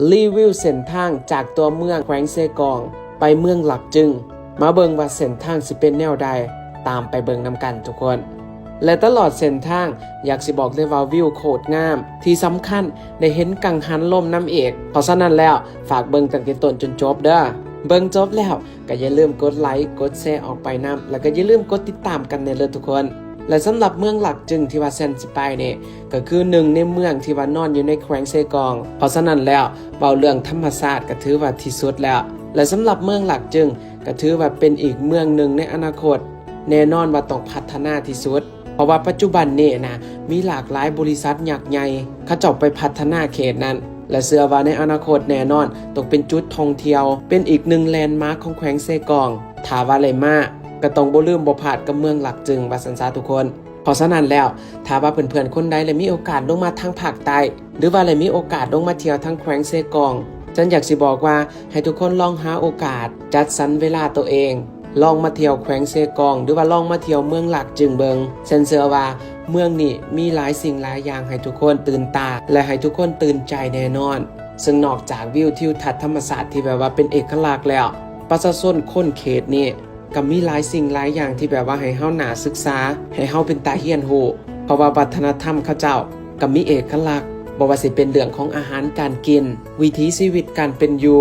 ຣີວິວເສັ້ນທາງຈາກຕົວເມືອງແຂວງເຊກອງໄປເມືອງຫຼັກຈຶງ. ມາເບິ່ງວ່າເສັ້ນທາງຊິເປັນແນວໃດ, ຕາມໄປເບິ່ງນຳກັນທຸກຄົນ. ແລະຕະຫຼອດເສັ້ນທາງ ຢາກຊິບອກເລີຍວ່າວິວໂຄດງາມ, ທີ່ສຳຄັນໄດ້ເຫັນກັງຫັນລົມນຳອີກ. ເພາະສະນັ້ນແລ້ວ ຝາກເບິ່ງຕັ້ງແຕ່ຕົ້ນຈົນຈົບເດີ້. ເບິ່ງຈົບແລ້ວ ກໍຢ່າລືມກົດໄລ ກົດແຊອອກໄປນຳ ແລ້ວກໍຢ່າລືມກົດຕິດຕາມກັນແດ່ເດີ້ທຸກຄົນ. ແລະສຳລັບເມືອງຫຼັກຈຶງທີ່ວ່າແຊນຊິໄປນີ້ ກໍຄືໜຶ່ງໃນເມືອງທີ່ວ່ານອນຢູ່ໃນແຂວງເຊກອງ. ເພາະສະນັ້ນແລ້ວ ເວົ້າເລື່ອງທຳມະຊາດກໍຖືວ່າທີ່ສຸດແລ້ວ. ແລະສຳລັບເມືອງຫຼັກຈຶງ ກໍຖືວ່າເປັນອີກເມືອງໜຶ່ງໃນອະນາຄົດ ແນ່ນອນວ່າຕ້ອງພັດທະນາທີ່ສຸດ. ເພາະວ່າປັດຈຸບັນນີ້ນະ ມີຫຼາກຫຼາຍບໍລິສັດຍັກໃຫຍ່ ເຂົາເຈົ້າໄປພັດທະນາເຂດນັ້ນ ແລະເຊື່ອວ່າໃນອະນາຄົດແນ່ນອນຕ້ອງເປັນຈຸດທ່ອງທ່ຽວ, ເປັນອີກໜຶ່ງແລນມາກຂອງແຂວງເຊກອງ. ຖ້າວ່າໄດ້ມາ ກໍຕ້ອງບໍ່ລືມບໍ່ພາດກັບເມືອງຫຼັກຈຶງ ວ່າຊັ້ນຊະທຸກຄົນ. ເພາະສະນັ້ນແລ້ວ ຖ້າວ່າເພື່ອນໆຄົນໃດໄດ້ມີໂອກາດລົງມາທາງພາກໃຕ້ ຫຼືວ່າໄດ້ມີໂອກາດລົງມາທ່ຽວທາງແຂວງເຊກອງ, ແຊນຢາກຊິບອກວ່າໃຫ້ທຸກຄົນລອງຫາໂອກາດຈັດສັນເວລາໂຕເອງ ລອງມາທ່ຽວແຂວງເຊກອງ ຫຼືວ່າລອງມາທ່ຽວເມືອງຫຼັກຈຶງເບິ່ງ. ແຊນເຊື່ອວ່າເມືອງນີ້ມີຫຼາຍສິ່ງຫຼາຍຢ່າງໃຫ້ທຸກຄົນຕື່ນຕາ ແລະໃຫ້ທຸກຄົນຕື່ນໃຈແນ່ນອນ. ເຊິ່ງນອກຈາກວິວທິວທັດທຳມະຊາດທີ່ແບບວ່າເປັນເອກະລັກແລ້ວ, ປະຊາຊົນຄົນເຂດນີ້ ກໍມີຫຼາຍສິ່ງຫຼາຍຢ່າງທີ່ແບບວ່າໃຫ້ເຮົາໜ້າສຶກສາ, ໃຫ້ເຮົາເປັນຕາຮຽນຮູ້. ເພາະວ່າວັດທະນະທຳເຂົາເຈົ້າກໍມີເອກະລັກ, ບໍ່ວ່າຊິເປັນເລື່ອງຂອງອາຫານການກິນ, ວິຖີຊີວິດການເປັນຢູ່.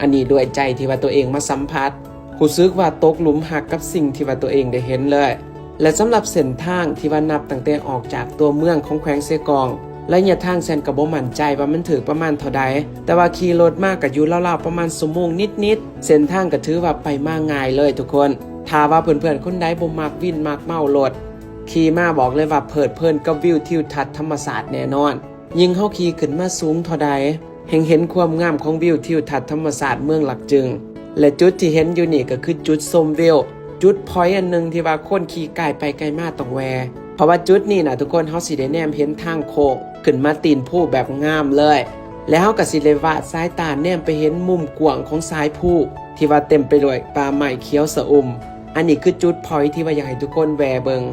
ອັນນີ້ດ້ວຍໃຈທີ່ວ່າຕົວເອງມາສຳຜັດ, ຮູ້ສຶກວ່າຕົກຫຼຸມຮັກກັບສິ່ງທີ່ວ່າຕົວເອງໄດ້ເຫັນເລີຍ. ແລະສຳລັບເສັ້ນທາງທີ່ວ່ານັບຕັ້ງແຕ່ອອກຈາກຕົວເມືອງຂອງແຂວງເຊກອງ, ໄລຍະທາງແຊນກໍບໍ່ໝັ້ນໃຈວ່າມັນຖືກປະມານເທົ່າໃດ, ແຕ່ວ່າຂີ່ລົດມາກໍຢູ່ລາວໆປະມານຊົ່ວໂມງນິດໆ. ເສັ້ນທາງກໍຖືວ່າໄປມາງ່າຍເລີຍທຸກຄົນ. ຖ້າວ່າເພື່ອນໆຄົນໃດບໍ່ມັກວິນມັກເມົາລົດ, ຂີ່ມາບອກເລີຍວ່າເພີດເພີນກັບວິວທິວທັດທຳມະຊາດແນ່ນອນ. ຍິ່ງເຮົາຂີ່ຂຶ້ນມາສູງເທົ່າໃດ, ແຮ່ງເຫັນຄວາມງາມຂອງວິວທິວທັດທຳມະຊາດເມືອງຫຼັກຈຶງ. ແລະຈຸດທີ່ເຫັນຢູ່ນີ້ກໍຄືຈຸດຊົມວິວ, ຈຸດພອຍອັນໜຶ່ງທີ່ວ່າຄົນຂີ່ກາຍໄປກາຍມາຕ້ອງແວ່. ເພາະວ່າຈຸດນີ້ນະທຸກຄົນ, ເຮົາຊິໄດ້ແນມເຫັນທາງໂຄ້ງຂຶ້ນມາຕີນພູແບບງາມເລີຍ. ແລະເຮົາກໍຊິໄດ້ວາດສາຍຕາແນມໄປເຫັນມຸມກວ້າງຂອງສາຍພູ ທີ່ວ່າເຕັມໄປດ້ວຍປ່າໄມ້ຂຽວຊະອຸ່ມ. ອັນນີ້ຄືຈຸດພອຍທີ່ວ່າຢາກໃຫ້ທຸກຄົນແວ່ເບິ່ງ.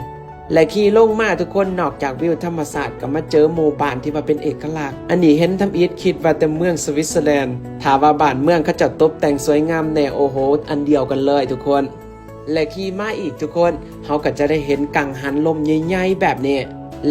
ແລະຂີ່ລົງມາທຸກຄົນ, ນອກຈາກວິວທຳມະຊາດ ກໍມາເຈີໝູ່ບ້ານທີ່ວ່າເປັນເອກະລັກ. ອັນນີ້ເຫັນທຳອິດຄິດວ່າແຕ່ເມືອງສະວິດເຊີແລນ. ຖ້າວ່າບ້ານເມືອງເຂົາເຈົ້າຕົບແຕ່ງສວຍງາມແດ່, ໂອ້ໂຫ, ອັນດຽວກັນເລີຍທຸກຄົນ. ແລະຂີ່ມາອີກທຸກຄົນ, ເຮົາກໍຈະໄດ້ເຫັນກັງຫັນລົມໃຫຍ່ໆແບບນີ້.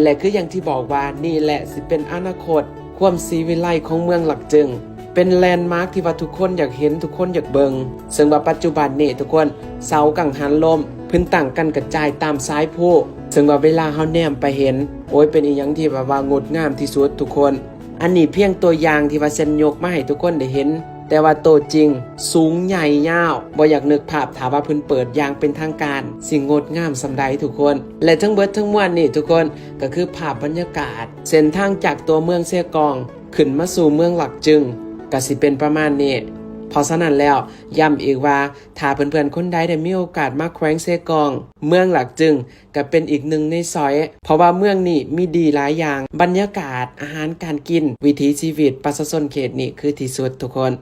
ແລະຄືຢ່າງທີ່ບອກວ່າ ນີ້ແຫຼະຊິເປັນອະນາຄົດ ຄວາມສີວິໄລຂອງເມືອງຫຼັກຈຶງ, ເປັນແລນມາກທີ່ວ່າທຸກຄົນຢາກເຫັນ, ທຸກຄົນຢາກເບິ່ງ. ເຊິ່ງວ່າປັດຈຸບັນນີ້ທຸກຄົນ, ເສົາກັງຫັນລົມເພິ່ນຕັ້ງກັນກະຈາຍຕາມສາຍພູ, ເຊິ່ງວ່າເວລາເຮົາແນມໄປເຫັນ, ໂອ້ຍ, ເປັນອີ່ຫຍັງທີ່ແບບວ່າງົດງາມທີ່ສຸດທຸກຄົນ. ອັນນີ້ພຽງຕົວຢ່າງທີ່ວ່າແຊນຍົກມາໃຫ້ທຸກຄົນໄດ້ເຫັນ, ແຕ່ວ່າໂຕຈິງສູງໃຫຍ່ຍາວ, ບໍ່ຢາກນຶກພາບຖ້າວ່າເພິ່ນເປີດຢ່າງເປັນທາງການ ຊິງົດງາມສ່ຳໃດທຸກຄົນ. ແລະທັງເບິດທັງມວນນີ້ທຸກຄົນ, ກໍຄືພາບບັນຍາກາດເສັ້ນທາງຈາກຕົວເມືອງເຊກອງ ຂຶ້ນມາສູ່ເມືອງຫຼັກຈຶງ ກໍຊິເປັນປະມານນີ້. ເພາະສະນັ້ນແລ້ວ ຢ້ຳອີກວ່າ ຖ້າເພື່ອນໆຄົນໃດໄດ້ມີໂອກາດມາແຂວງເຊກອງ, ເມືອງຫຼັກຈຶງກໍເປັນອີກໜຶ່ງໃນຊອຍ, ເພາະວ່າເມືອງນີ້ມີດີຫຼາຍຢ່າງ, ບັນຍາກາດ, ອາຫານການກິນ, ວິຖີຊີວິດປະຊາຊົນເຂດນີ້ຄືທີ່ສຸດທຸກຄົນ.